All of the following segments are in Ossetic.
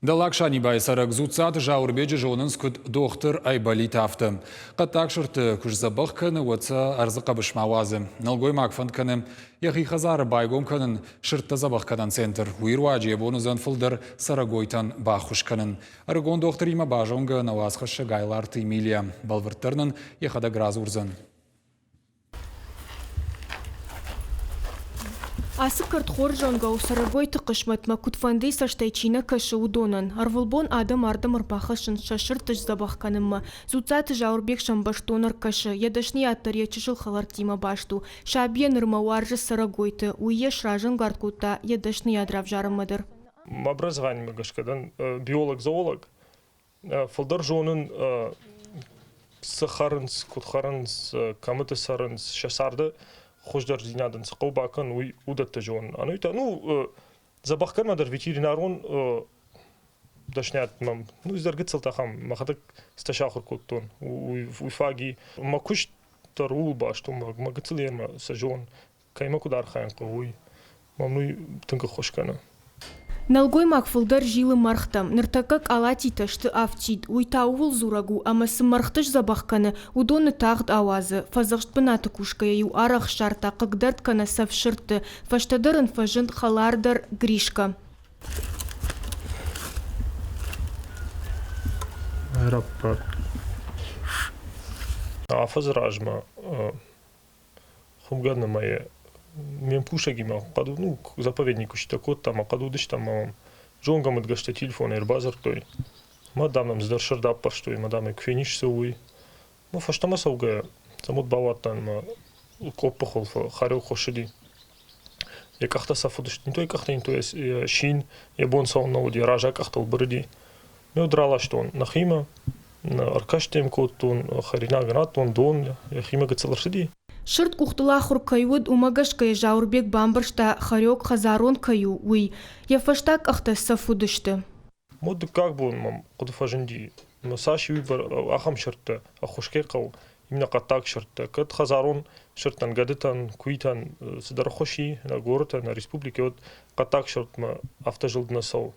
Дӕллаг Санибайы цӕрӕг Дзуццаты Зауырбеджы зонынц куыд дохтыр Айболит, афтӕ. Хъӕддаг сырдты куы сдзӕбӕх кӕны, уӕд сӕ ӕрдзы хъӕбысмӕ уадзы. Нӕлгоймаг фӕнд кӕны йӕхи хӕдзары байгом кӕнын сырдтӕ дзӕбӕхгӕнӕн центр. Уый руаджы йӕ бон уыдзӕн фылдӕр цӕрӕгойтӕн баххуыс кӕнын. Ӕрыгон дохтыримӕ базонгӕ нӕ уацхӕссӕг Айларты Эмилия. Бӕлвырддӕр нын йӕхӕдӕг радзурдзӕн. Ацы кӕрт хорз зонгӕ у цӕрӕгойты хъысмӕтмӕ куыдфӕндыйы цӕстӕй чи нӕ кӕсы, уыдонӕн. Ӕрвылбон адӕм ардӕм ӕрбахӕссынц сӕ сырдты сдзӕбӕх кӕнынмӕ. Дзуццаты Зауырбег сӕм бӕстон ӕркӕсы, йӕ дӕсныйад дӕр йӕ чысыл хӕлӕрттимӕ баст у. Сабийӕ нырмӕ уарзы цӕрӕгойты, уый йӕ сразӕнгард кодта йӕ дӕсныйад равзарынмӕ дӕр. Мӕ образованиемӕ гӕсгӕ дӕн биолог-зоолог. Фылдӕр зонын, цы хӕрынц, куыд хӕрынц, кӕмыты цӕрынц, сӕ царды хуыздӕрдзинадӕн цы хъӕуы бакӕнын, уый уыдӕттӕ зонын. Ӕнӕуи та, ну, дзӕбӕх кӕнынмӕ дӕр ветеринарон дӕсниад мӕм, ну, ӕз гыццылтӕ ахӕм мӕхӕдӕг цытӕ сахуыр кодтон, уый фаг и. Мӕ куыст дӕр ууыл баст у, мӕ гыццыл йемӕ сӕ зон, кӕимӕ куыд архайын хъӕуы, уый мӕм уый тынг ӕххуыс кӕны. Нӕлгоймаг фылдӕр зилы мӕргътӕм. Ныртӕккӕ къалатитӕ сты афтид. Уый та ууыл дзурӕг у, ӕмӕ цы мӕргъты сдзӕбӕх кӕны, уыдоны тагъд ауадзы. Фӕдзӕхст бынаты кусгӕйӕ-иу арӕх ссардта хъыгдӕрд кӕнӕ цӕф сырдты. Фӕстӕдӕр ын фӕзынд хӕлардӕр Гришкӕ. Афӕдзы размӕ Хуымгӕны мӕйы ме мкусӕгимӕ хъӕд, ну, заповедник куыстытӕ кодтам, ӕмӕ хъӕд уыдыстӕм ӕмӕ мӕм зонгӕ мыдгӕстӕ телефонӕй ӕрбадзырдтой. Мӕ, дам, нӕм цыдӕр сырд аппӕрстой, мӕ, дам, ӕй куы фенис, цы у, уый. Ну, фӕстӕмӕ цӕугӕйӕ, цӕмӕт бауадтӕн ӕмӕ къоппы хуылфы хӕрӕг хуыссыди. Йӕ къӕхтӕ цӕф уыдысты. Не то йӕ къӕхтӕ, не то йӕ син, йӕ бон цӕуын нӕ уыд, йӕ раззаг къӕхтыл бырыди. Мед раластон нӕхимӕ, ӕркаст ӕм кодтон, хӕринаг радтон, дон йӕхимӕ гыццыл ӕрцыди. Сырд къухтыл ахуыр кӕй уыд, уымӕ гӕсгӕ йӕ Зауырбег бамбӕрста, хорек хӕдзарон кӕй у, уый. Йӕ фӕстаг къӕхтӕ цӕф уыдысты. Мо дыккаг бон мӕм хъуыды фӕзынди, ӕмӕ цас иу ахӕм сырдтӕ ӕххуыс кӕй хъӕуы, именно хъӕддаг сырдтӕ. Кӕд хӕдзарон сырдтӕн, гӕдытӕн, куитӕн цыдӕр ӕххуыс и, нӕ горӕтӕн, нӕ республикӕйы, уӕд хъӕддаг сырдмӕ афтӕ зылд нӕ цӕуы.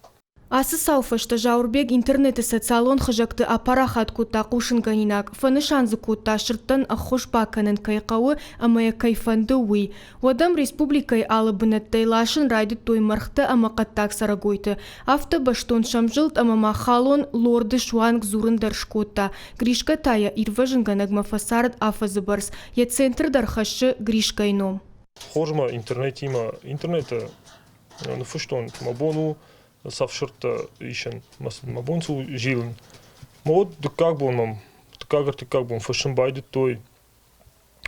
Ацы цауы фӕстӕ Зауырбег интернеты социалон хызӕгты апарахат кодта хъусынгӕнинаг, фӕнысан дзы кодта, сырдтӕн ӕххуыс бакӕнын кӕй хъӕуы ӕмӕ йӕ кӕй фӕнды, уый. Уӕд ӕм республикӕйы алы бынӕттӕй ласын райдыдтой мӕргътӕ ӕмӕ хъӕддаг цӕрӕгойты. Афтӕ бӕстон сӕм зылд ӕмӕ ма халон лорды суанг дзурын дӕр скодта. Гришкӕ та йӕ ирвӕзынгӕнӕгмӕ фӕцард афӕдзы бӕрц, йӕ центр дӕр хӕссы Гришкӕйы ном. Хорз ма интернетимӕ, интернеты ныффыстон, мӕ бон у цӕф сырдтӕ исын, мӕ бон цы у зилын. Мӕ уӕд дыккаг бон мӕм, дыккаг-ӕртыккаг бон фыссын байдыдтой,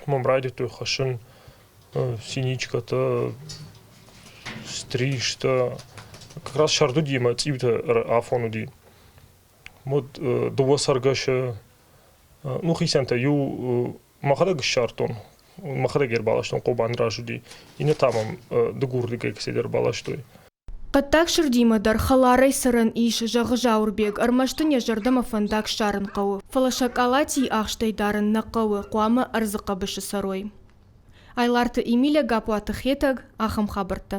мӕм райдыдтой хӕссын синичкӕтӕ, стрижтӕ. Как раз сӕрд уыди ӕмӕ цъиутӕ афон уыди. Уӕд дыууӕ цӕргӕсы, ну хицӕнтӕ, иу Мӕхӕдӕг ссардтон, мӕхӕдӕг ӕрбаластон Хъобаны раз уыди, иннӕ та мӕм дыгурдыгӕй кӕцӕйдӕр ӕрбаластой. Хъӕддаг сырдимӕ дӕр хӕларӕй цӕрӕн ис, зӕгъы Зауырбег, ӕрмӕст ын йӕ зӕрдӕмӕ фӕндаг ссарын хъӕуы, фӕлӕ сӕ къалатийы ахстӕй дарын нӕ хъӕуы, хъуамӕ ӕрдзы хъӕбысы цӕрой. Айларты Эмиля, Гапуаты Хетӕг, ахӕм хабӕрттӕ.